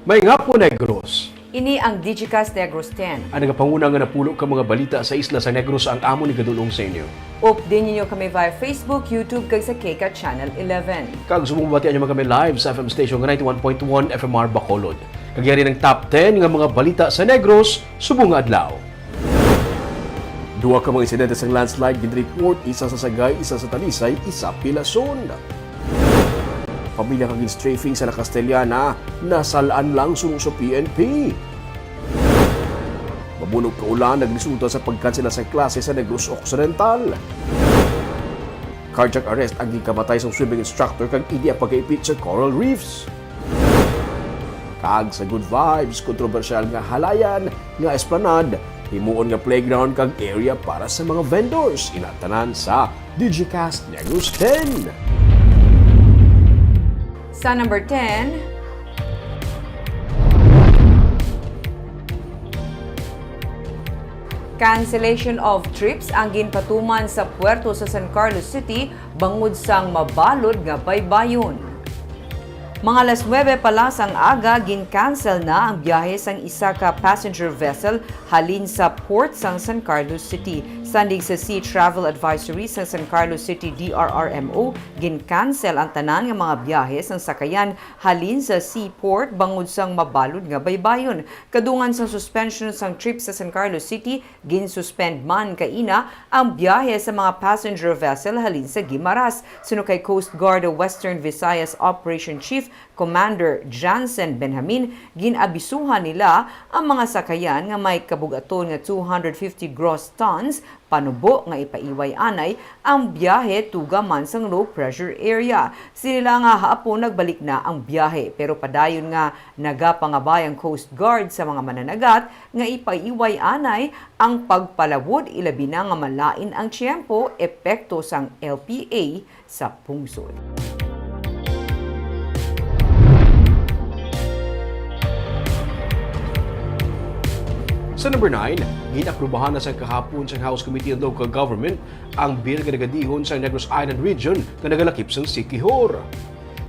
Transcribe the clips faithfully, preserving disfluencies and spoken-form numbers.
Maayong hapon, Negros. Ini ang Digicast Negros ten. Ang nagapanguna nga napulo ka mga balita sa isla sa Negros ang amon igadul-ong sa inyo. Updi ninyo kami via Facebook, YouTube, kag sa KCAT Channel eleven. Kag subong mabatian nyo man kami live sa F M station nga ninety-one point one F M R Bacolod. Kag yari ang top ten nga mga balita sa Negros subong nga adlaw. Duha ka mga insidente sang landslide gin-report, isa sa Sagay, isa sa Talisay, isa Pilason. Pamilya nga gin-strafing sa La Castellana, nasal-an lang suno sa P N P. Mabunog ka ulan nagresulta sa pagkansela sa klase sa Negros Occidental. Cardiac arrest ang ginkamatay sang swimming instructor kag indi ang pagkaipit sa coral reefs. Kag sa Good Vibes, kontrobersyal nga halayan nga esplanade, himuon nga playground kag area para sa mga vendors. Ina tanan sa Digicast Negros ten. Sa number ten, cancellation of trips ang ginpatuman sa puerto sa San Carlos City bangod sang mabalod nga baybayon. Mga alas nuebe pa lang sang aga, gin-cancel na ang biyahe sang isa ka passenger vessel halin sa port sang San Carlos City. Sandig sa Sea Travel Advisory sang San Carlos City D R R M O, gin-cancel ang tanan nga mga biyahe sang sakayan halin sa seaport bangod sang mabalod nga baybayon. Kadungan sang suspension sang trip sa San Carlos City, gin-suspend man kaina ang biyahe sa mga passenger vessel halin sa Guimaras. Suno kay Coast Guard Western Visayas Operation Chief Commander Jansen Benjamin, gin-abisuhan nila ang mga sakayan nga may kabug-aton nga two hundred fifty gross tons panubo nga ipaiway anay ang biyahe tuga man sang low pressure area. Sini la nga hapon nagbalik na ang biyahe, pero padayon nga nagapangabay ang Coast Guard sa mga mananagat nga ipaiway anay ang pagpalawod, ilabi na nga malain ang tiyempo epekto sang L P A sa pungsod. Sa number nine, gin-aprubahan na sang kahapon sang House Committee on Local Government ang bill nga nagadihon sa Negros Island Region nga nagalakip sang Siquijor.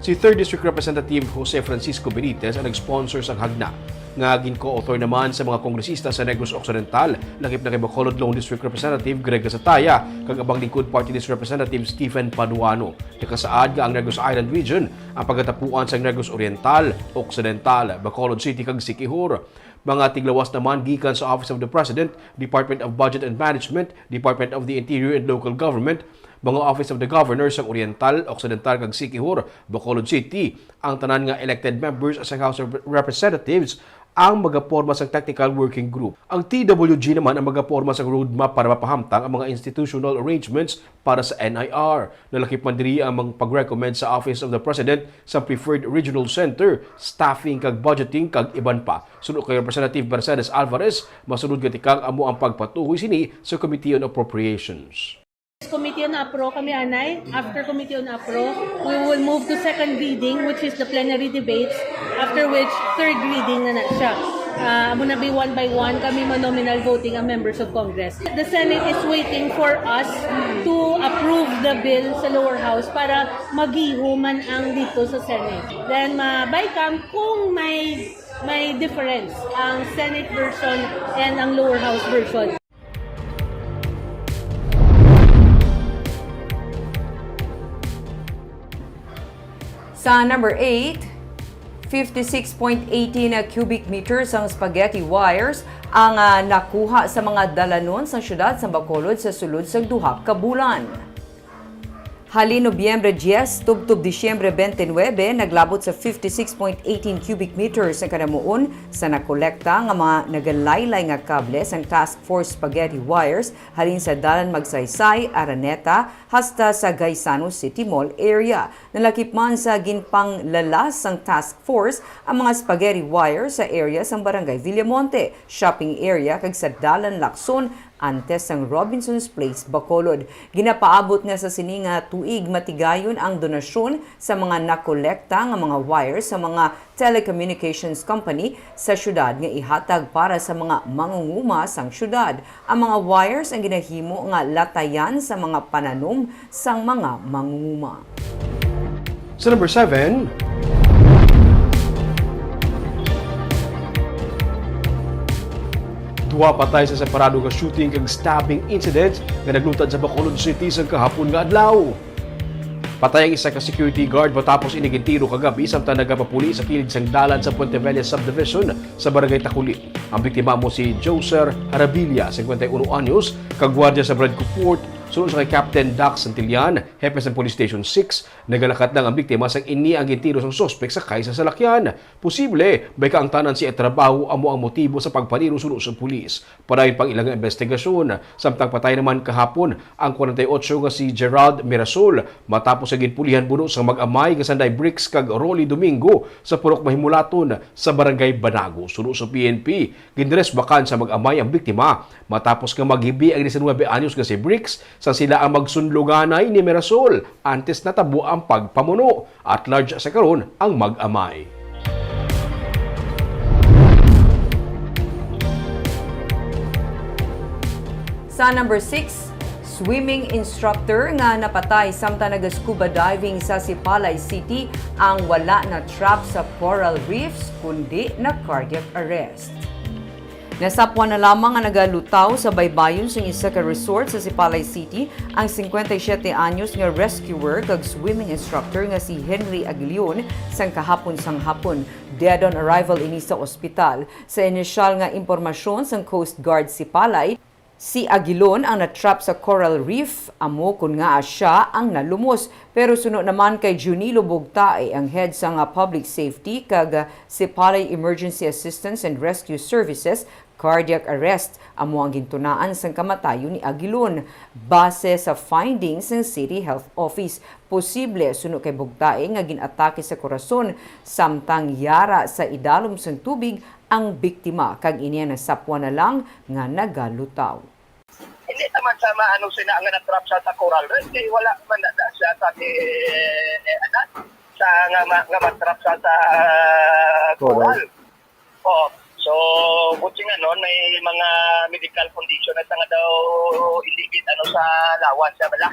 Si Third District Representative Jose Francisco Benitez ang nag-sponsor sang hagna, nga gin-co-author naman sa mga kongresista sa Negros Occidental, lakip na kay Bacolod Lone District Representative Greg Gasataya kag Abang Lingkod Party List Representative Stephen Paduano. Nakasaad nga ang Negros Island Region ang pagatapuan sang Negros Oriental, Occidental, Bacolod City kag Siquijor. Mga tiglawas naman gikan sa Office of the President, Department of Budget and Management, Department of the Interior and Local Government, mga Office of the Governor sang Oriental, Occidental kag Siquijor, Bacolod City, ang tanan nga elected members sa House of Representatives ang magaporma sang technical working group. Ang T W G naman ang magaporma sang roadmap para mapahamtang ang mga institutional arrangements para sa N I R. Nalakip man diri ang mga pag-recommend sa Office of the President sa Preferred Regional Center, staffing kag budgeting kag iban pa. Suno kay Representative Mercedes Alvarez, masunod nga tikang amo ang pagpatuhoy sini sa Committee on Appropriations. Committee on Apro kami anay. After Committee on Apro, we will move to second reading, which is the plenary debates, after which third reading na na siya. Ah, amo na bi one by one kami mo nominal voting ang members of Congress. The Senate is waiting for us to approve the bill sa lower house para magiho man ang dito sa Senate. Then ma-bycam kung may may difference ang Senate version and ang lower house version. Sa number eight, fifty-six point eighty na cubic meters ang spaghetti wires ang, ah, nakuha sa mga dalanon sa siyudad sa Bacolod sa sulod sang duha ka bulan. Halin Nobyembre diyes tubtob Disyembre twenty-nine, naglabot sa fifty-six point eighteen cubic meters ang kanamuon sa nakolekta nga mga nagalaylay nga kable sang Task Force Spaghetti Wires halin sa Dalan Magsaysay, Araneta, hasta sa Gaisano City Mall area. Nalakip man sa ginpanglalas sang task force ang mga spaghetti wire sa area sang Barangay Villamonte, shopping area, kag sa Dalan Lacson, antes sang Robinson's Place, Bacolod. Ginapaabot nga sa sini nga tuig matigayon ang donasyon sa mga nakolekta nga mga wire sa mga telecommunications company sa syudad nga ihatag para sa mga mangunguma sang syudad. Ang mga wires ang ginahimo nga latayan sa mga pananom sang mga mangunguma. Sa number seven, Duha patay sa separado nga shooting kag stabbing incident nga naglutad sa Bacolod City sang kahapon nga adlaw. Patay ang isa ka security guard matapos ini gintiro kagabi samtang nagapapuli sa kilid sang dalan sa Puente Vella Subdivision sa Barangay Taculit. Ang biktima amo si Joser Harabilia, singkwenta y uno anyos, ka gwardiya sa Bradco Fort, suno sa kay Captain Dax Santillan, hepe sa Police Station six. Nagalakat lang ang biktima sang ini ang gintiro sang suspek sakay sa salakyan. Posible, may kaangtanan sa iya trabaho amo ang motibo sa pagpaniro suno sa pulis. Padayon pa ang ila nga investigasyon. Samtang patay naman kahapon ang kwarenta y otso nga si Gerald Mirasol matapos nga ginpulihan buno sang mag-amay nga sanday Bricks kag Rolly Domingo sa Purok Mahimulaton sa Barangay Banago. Suno sa P N P, ginresbakan sa mag-amay ang biktima matapos nga maghibi ang diecinuebe anyos nga si Bricks sa sila ang magsunloganay ni Mirasol antes natabo ang pagpamuno. At large sa karon ang mag-amay. Sa number six, swimming instructor nga napatay samtang nag-scuba diving sa Sipalay City ang wala na-trap sa coral reefs kundi na-cardiac arrest. Nasapwan na lamang nga nagalutaw sa baybayon sang isa ka resort sa Sipalay City ang singkwenta y siyete anyos nga rescuer kag swimming instructor nga si Henry Aguilion sang kahapon sang hapon. Dead on arrival ini sa ospital. Sa inisyal nga impormasyon sang Coast Guard Sipalay, si Aguilon ang na-trap sa coral reef, amo kon ngaa sia ang nalumos. Pero suno naman kay Junilo Bugtae, ang head sang, ah, Public Safety kag, ah, Sipalay Emergency Assistance and Rescue Services, cardiac arrest amo ang gintunaan sang kamatayon ni Aguilon. Base sa findings sang City Health Office, posible suno kay Bugtae nga gin-atake sa korason samtang yara sa idalom sang tubig ang biktima, kag ini ang nasapwan na lang nga nagalutaw. Hindi naman sa maano sina nga na-trap sa, sa coral reef, kay wala man na, na siya sa, eh, eh, ano, sa nga ma-, nga ma-trap sa, sa, ah, coral. Coral. Oo. So, buti nga nun, may mga medical condition na nga daw hindi gid ano sa lawas siya bala.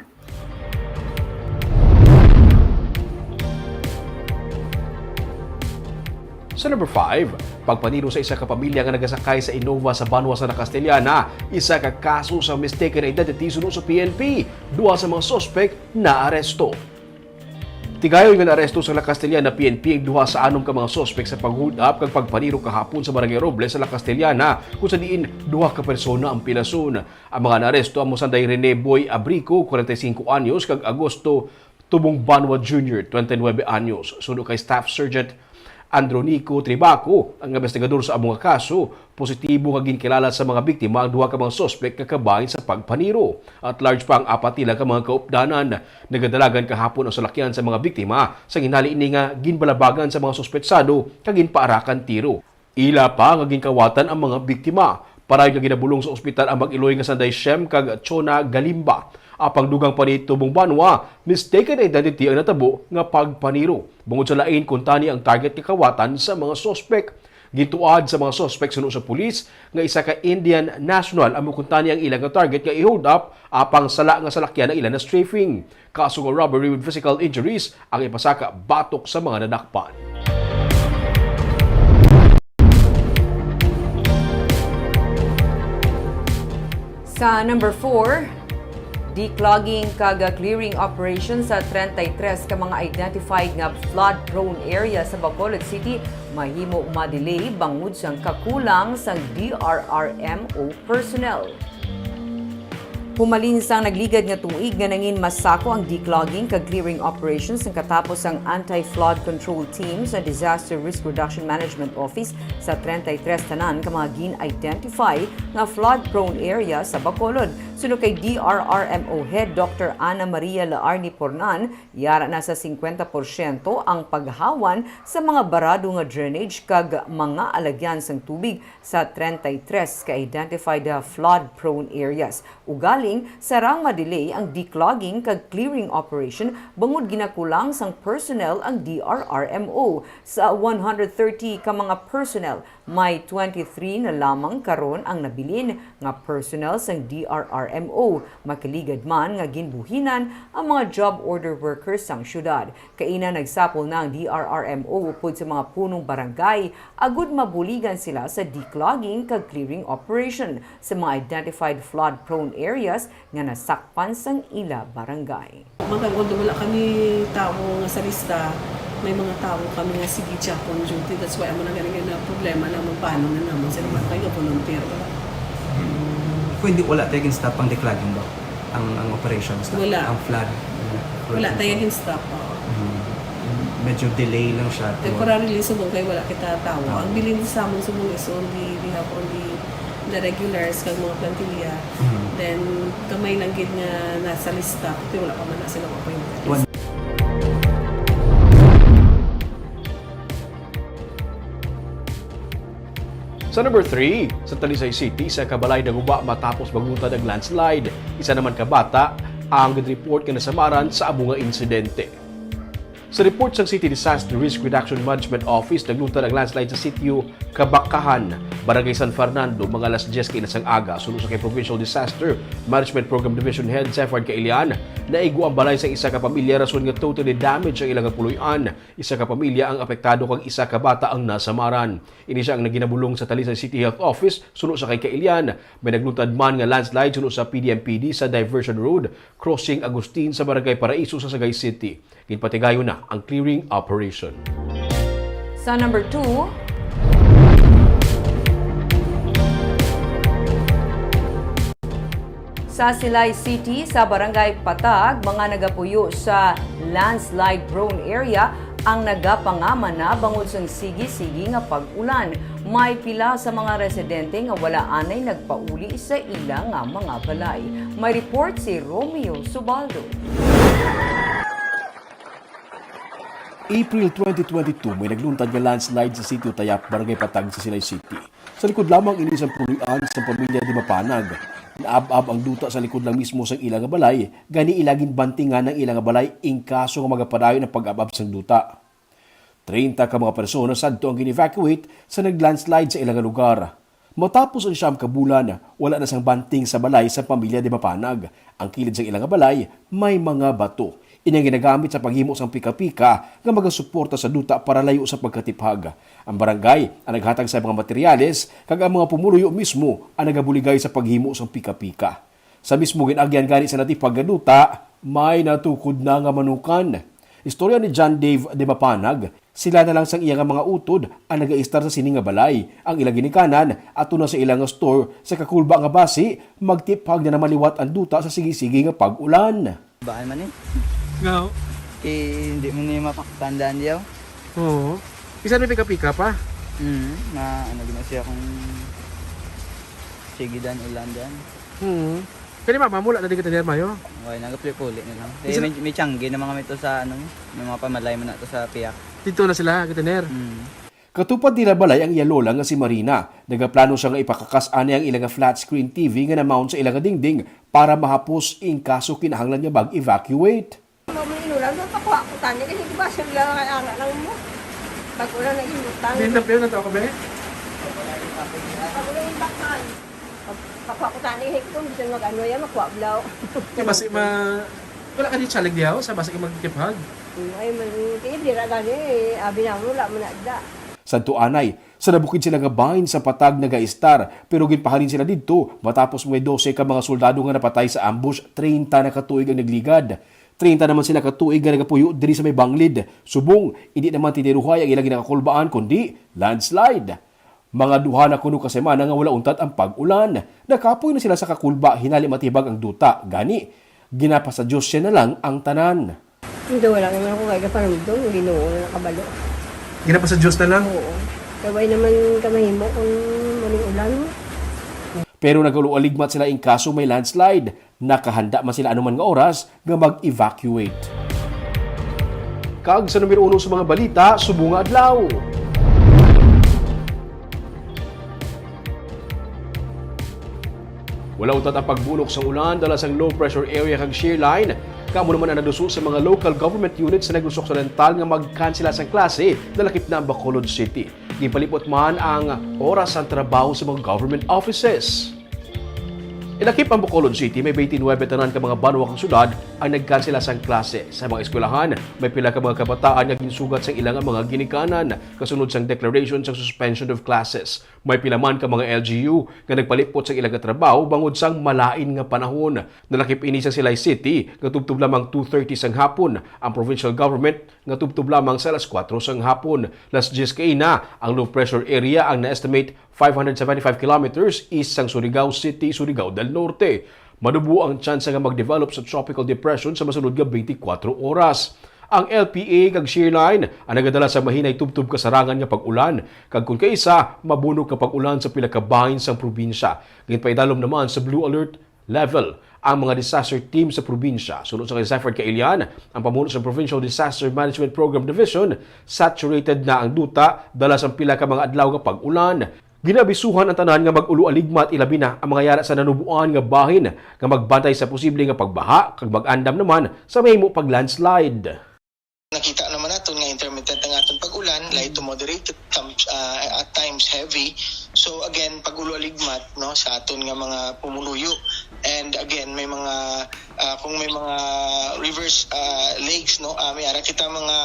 Sa number five, pagpaniro sa isa ka pamilya nga nagasakay sa Innova sa banwa sa La Castellana, isa ka kaso sa mistaken identity suno sa P N P. Duha sa mga suspek naaresto. Tigayon nga naaresto sa La Castellana P N P ang duha sa anom ka mga suspek sa pag-hold up kag pagpaniro kahapon sa Barangay Robles sa La Castellana, kung sa diin duha ka persona ang pilason. Ang mga naaresto amo sanday Rene Boy Abrico, kwarenta y singko anyos, kag Agosto Tubong Banwa Junior, twenty-nine anyos. Suno kay Staff Sergeant Andronico Tribaco, ang investigador sa amo nga kaso, positibo nga ginkilala sa mga biktima ang duha ka mga suspek nga kabahin sa pagpaniro. At large pa ang apat nila ka mga kaupdanan. Nagadalagan kahapon ang salakyan sa mga biktima sa ginhali ini nga ginbalabagan sa mga suspetsado kag ginpaarakan tiro. Ila pa nga ginkawatan ang mga biktima. Paray nga ginabulong sa ospital ang mag-iloy nga sanday Shem kag Chona Galimba. Apang dugang pa ni Tubong Banwa, mistaken identity ang natabo nga pagpaniro. Bungod sa lain, kuntani ang target nga kawatan sa mga suspek. Gintuad sa mga suspek suno sa pulis nga isa ka Indian national amo kuntani ang ila nga target nga i-hold up, apang sala nga salakyan ang ila na-strafing. Kaso nga robbery with physical injuries ang ipasaka batok sa mga nadakpan. Sa number four, declogging kag clearing operation sa treinta y tres ka mga identified nga flood-prone area sa Bacolod City mahimo ma-delay bangod sang kakulang sang D R R M O personnel. Humalin sang nagligad nga tuig nga nangin masako ang declogging kag clearing operations nagkatapos ang Anti-Flood Control Team sa Disaster Risk Reduction Management Office sa treinta y tres tanan ka mga gin-identify nga flood-prone area sa Bacolod. Suno kay D R R M O Head Doctor Ana Maria Laarni Pornan, yara na sa singkwenta porsyento ang paghawan sa mga barado nga drainage kag mga alagyan sang tubig sa treinta y tres ka identified flood-prone areas. Ugaling, sarang ma-delay ang declogging kag clearing operation bangod ginakulang sang personnel ang D R R M O. Sa one hundred thirty ka mga personnel, May twenty-three na lamang karon ang nabilin nga personnel sang D R R M O. Makaligad man nga ginbuhinan ang mga job order workers sang syudad. Kaina nagsapol na ang D R R M O upod sa mga punong barangay agud mabuligan sila sa declogging kag clearing operation sa mga identified flood-prone areas nga nasakpan sang ila barangay. Mantag although wala kami tawo nga sa lista, may mga tawo kami nga sige siya on duty. That's why amo na gani nga problema na magpaano na naman sa mga kay volunteer wala. Pwede wala tayo gin-stop ang declogging ba? Ang ang operations na, Wala. Ang flood. Wala tayo gin-stop. Oo. Mm. Medyo delay lang siya. Temporarily subong kay wala kita tawo. Ang bilin sa amon subong is only we have only the regulars kag mga plantilla. Mhm. Then gamay lang gid nga nasa lista, pero wala pa man na sila appointed. One. Sa number three, sa Talisay City, isa ka balay naguba matapos magluntad ang landslide. Isa naman ka bata ang gid-report nga nasamaran sa amo nga insidente. Sa report sang City Disaster Risk Reduction Management Office, nagluntad ang landslide sa sitio Kabakahan, Barangay San Fernando, mga alas diyes kaina sang aga. Suno sa kay Provincial Disaster Management Program Division Head Sefard Kailian, naigo ang balay sa isa ka pamilya rason nga totally damaged ang ilang puloy-an. Isa ka pamilya ang apektado kag isa ka bata ang nasamaran. Ini sia ang naginabulong sa Talisay City Health Office. Suno sa kay Kailian, may nagluntad man nga landslide suno sa P D M P D sa Diversion Road, Crossing Agustin sa Barangay Paraiso sa Sagay City. Ginpatigayon na ang clearing operation. Sa number two, sa Silay City, sa Barangay Patag, mga nagapuyo sa landslide-prone area ang nagapangaman na bangod sang sige-sige nga pag-ulan. May pila sa mga residente nga wala anay nagpauli sa ila nga mga balay. May report si Romeo Subaldo. April twenty twenty-two, may nagluntad nga landslide sa Sitio Tayap, Barangay Patag sa Silay City. Sa likod lamang ini sang puloy-an sang pamilya Dimapanag. Naab-ab ang duta sa likod lang mismo sang ila nga balay, gani ila ginbantingan ang ila nga balay in kaso nga magapadayon ang pag-ab-ab sang duta. Treinta ka mga persona sadto ang gin-evacuate sa nag-landslide sa ila nga lugar. Matapos ang siyam ka bulan, wala na sang banting sa balay sang pamilya Dimapanag. Ang kilid sang ila nga balay may mga bato. Ini ang ginagamit sa paghimo sang pika-pika nga magasuporta sa duta para layo sa pagkatiphag. Ang barangay ang naghatag sa mga materyales, kag ang mga pumuluyo mismo ang nagabuligay sa paghimo sang pika-pika. Sa mismo gin-agyan gani sa natiphag nga duta, may natukod na nga manukan. Istorya ni John Dave Dimapanag, sila na lang sang iya nga mga utod ang nagaistar sa sini nga balay. Ang ila ginikanan ato na sa ila nga store sa kakulba nga basi magtiphag na naman liwat ang duta sa sige-sige nga pag-ulan. Baan man eh. Ngaw. Kay hindi mo niya mapaktandan diyaw. Oo. Isa na pika-pika pa. Mm, na ano gina siya kung sige dan ulan dan. Hmm. Kani mama, mula na di ka tener mayo? Okay, nagapuli-puli na lang. Eh, Isa- may, may tiyangge naman kami to sa ano, may mga pamalay mo na to sa piyak. Dito na sila, ka tener. Mm. Katupad nila balay ang iya lola nga si Marina. Nagaplano siya nga ipakakas ani ang ila nga flat screen T V nga na-mount sa ila nga dingding para mahapos in kaso kinahanglan nga mag-evacuate. Mao man inulan, so pakuha ko tani kasi di ba sila nga ana lang mo. Bago lang naging butang. Hindi na pwede na to ako, be? Bago lang yung bakal. Pakuha ko tani, hey, kung gusto mag-ano yan, makuha blaw. Di ba si ma... Wala ka di chalig diyaw sa basa yung magtiphag? Ay, man, kaya di ra gani, eh, abi na mo, wala mo na da. Sadto anay, sa nabukid sila nga bahin sa Patag nagaistar, pero ginpahalin sila didto matapos may dose ka mga soldado nga napatay sa ambush, treinta na ka tuig ang nagligad. Treinta naman sila ka tuig nga nagapuyo diri sa may banglid. Subong, hindi naman tiniruhay ang ilang ginakakulbaan kundi landslide. Mga duha na kuno ka semana nga wala untat ang pag-ulan. Nakapoy na sila sa kakulba hinali matibag ang duta. Gani, ginapa sa Diyos siya na lang ang tanan. Hindi, wala naman ako kaya paramdam, Ginoo na nakabalo. Ginapa sa Diyos na lang. Oo. Kaya wala naman kamahimo kung maning ulan. Pero nagalualigmat sila in kaso may landslide. Nakahanda man sila anuman nga oras nga mag-evacuate. Kag sa numero uno sa mga balita, subong nga adlaw. Wala untat ang pagbulok sa ulan dala sang low pressure area kag shear line. Kamo naman ang naduso sa mga local government units sa Negros Occidental nga magkansela sang klase, nalakip na ang Bacolod City. Ginpalipot man ang oras sang trabaho sa mga government offices. Ilakip ang Bacolod City, may twenty-nine tanan ka mga banwa kag syudad ang nagkansela sang klase. Sa mga eskwelahan, may pila ka mga kabataan nga ginsugat sang ila nga mga ginikanan kasunod sang declaration sang suspension of classes. May pila man ka mga L G U nga nagpalipot sang ila nga trabaho bangod sang malain nga panahon. Nalakip ini sa Silay City nga tubtob lamang two thirty sang hapon, ang provincial government nga tubtob lamang sa alas kuwatro sang hapon. Las diyes kaina, ang low pressure area ang na-estimate five hundred seventy-five kilometers east sang Surigao City, Surigao del Norte. Manubo ang tsansa nga mag-develop sa tropical depression sa masunod nga twenty-four oras. Ang L P A kag Shearline ang nagadala sa mahinay tubtob kasarangan nga pag-ulan, kag kon kaisa, mabunok nga pag-ulan sa pila ka bahin sang probinsya. Ginpaidalom naman sa blue alert level ang mga disaster team sa probinsya. Suno sa kay Zephyr Kailian, ang pamuno sa Provincial Disaster Management Program Division, saturated na ang duta dala sang pila ka mga adlaw nga pag-ulan. Ginabisuhan ang tanan nga mag-ulo-aligmat, ilabi na ang mga yara sa nanuboan nga bahin, nga magbantay sa posible nga pagbaha kag mag-andam naman sa mahimo pag-landslide. Nakita naman naton nga intermittent ang aton pag-ulan, light to moderate, tam- ah, at times heavy. So again, pag-ulo-aligmat, no, sa aton nga mga pumuluyo. And again, may mga, ah, kung may mga rivers, ah, lakes, no, ah, may ara kita mga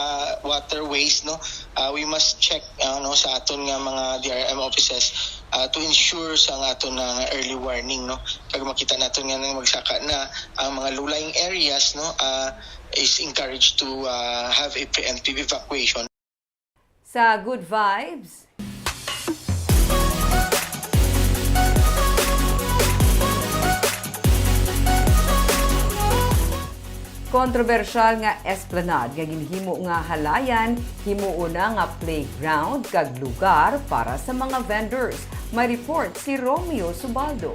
waterways, no, ah, we must check, ah, no, sa aton nga mga D R M offices, ah, to ensure sa nga aton nga early warning, no, kag makita naton nga nang magsaka na ang mga low-lying areas, no, ah, is encouraged to, ah, have a preemptive evacuation. Sa Good Vibes. Kontrobersyal nga esplanade nga ginhimo nga halayan, himuon na nga playground kag lugar para sa mga vendors. May report si Romeo Subaldo.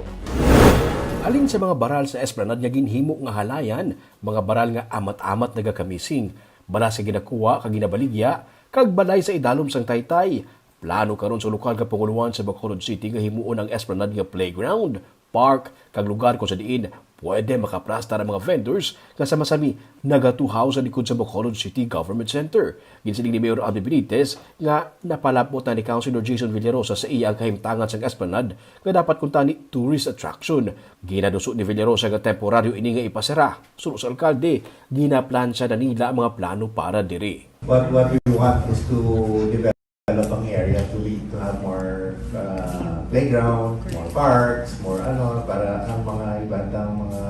Halin sa mga baral sa esplanade nga ginhimo nga halayan, mga baral nga amat-amat nagakamising, balas nga ginakuha kag ginabaligya, kag balay sa idalom sang taytay. Plano karon sa lokal nga pangulohan sa Bacolod City nga himuon ang esplanade nga playground, park, kag lugar kon sa diin pwede makaplastar ang mga vendors nga sama-sami nagatuhaw sa likod sa Bacolod City Government Center. Ginsiling ni Mayor Abby Benitez nga napalabot na ni Councilor Jason Villarosa sa iya ang kahimtangan sang esplanade nga dapat kuntani tourist attraction. Ginaduso ni Villarosa nga temporaryo ini nga ipasara. Suno sa alkalde, ginaplansya na nila ang mga plano para diri. What, what we want is to develop ang area to be, to have more, uh, playground, more parks, more ano, para ang mga iban tang mga,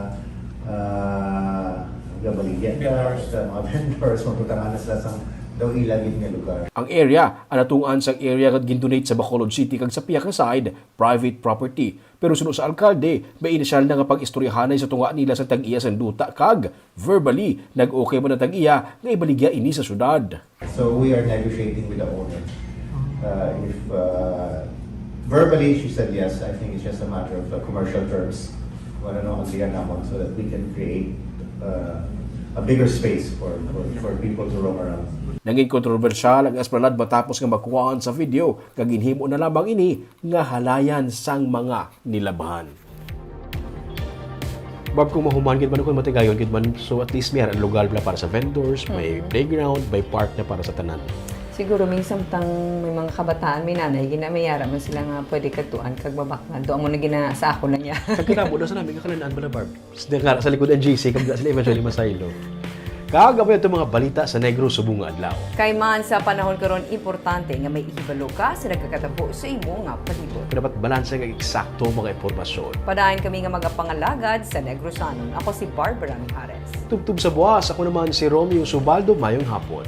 uh, gabaligya vendors, sa mga vendors, mabutangan na sila sang daw ila gid nga lugar. Ang area, ang natungod sang area nga gindonate sa Bacolod City kag sa pihak nga side, private property. Pero suno sa alkalde, may inisyal na nga pag-istoryahanay sa tunga nila sa tag-iya sang duta kag verbally, nag-okay man ang tag-iya nga ibaligya ini sa syudad. So we are negotiating with the owner. Uh, if, uh, verbally she said yes, I think it's just a matter of the commercial terms. Kung ano ang agihan namon so that we can create, uh, a bigger space for, for, for people to roam around. Nangin kontrobersyal ang esplanade matapos nga makuhaan sa video nga ginhimo na lamang ini nga halayan sang mga nilabhan. Barb, kung mahuman gid man, kung matigayon gid man, so at least may ara lugar bala para sa vendors, may Mm. playground, may park na para sa tanan. Siguro may samtang may mga kabataan, may nanay, gina-, may ara man sila nga pwede kadtuan kag mabaknad. Do amo na gina sa ako lang ya. Kag kinabo na sa nami nga kalanaan bala, Barb. Sa nga sa likod ang G C, kag sila eventually masaylo. Kag amo ito mga balita sa Negros subong nga adlaw. Kay man sa panahon karon, importante nga may ihibalo ka sa nagakatabo sa imo nga palibot. Dapat balanse nga eksakto ang mga impormasyon. Padayon kami nga magapangalagad sa Negrosanon. Ako si Barbara Mijares. Tubtob sa buwas, ako naman si Romeo Subaldo. Mayong hapon.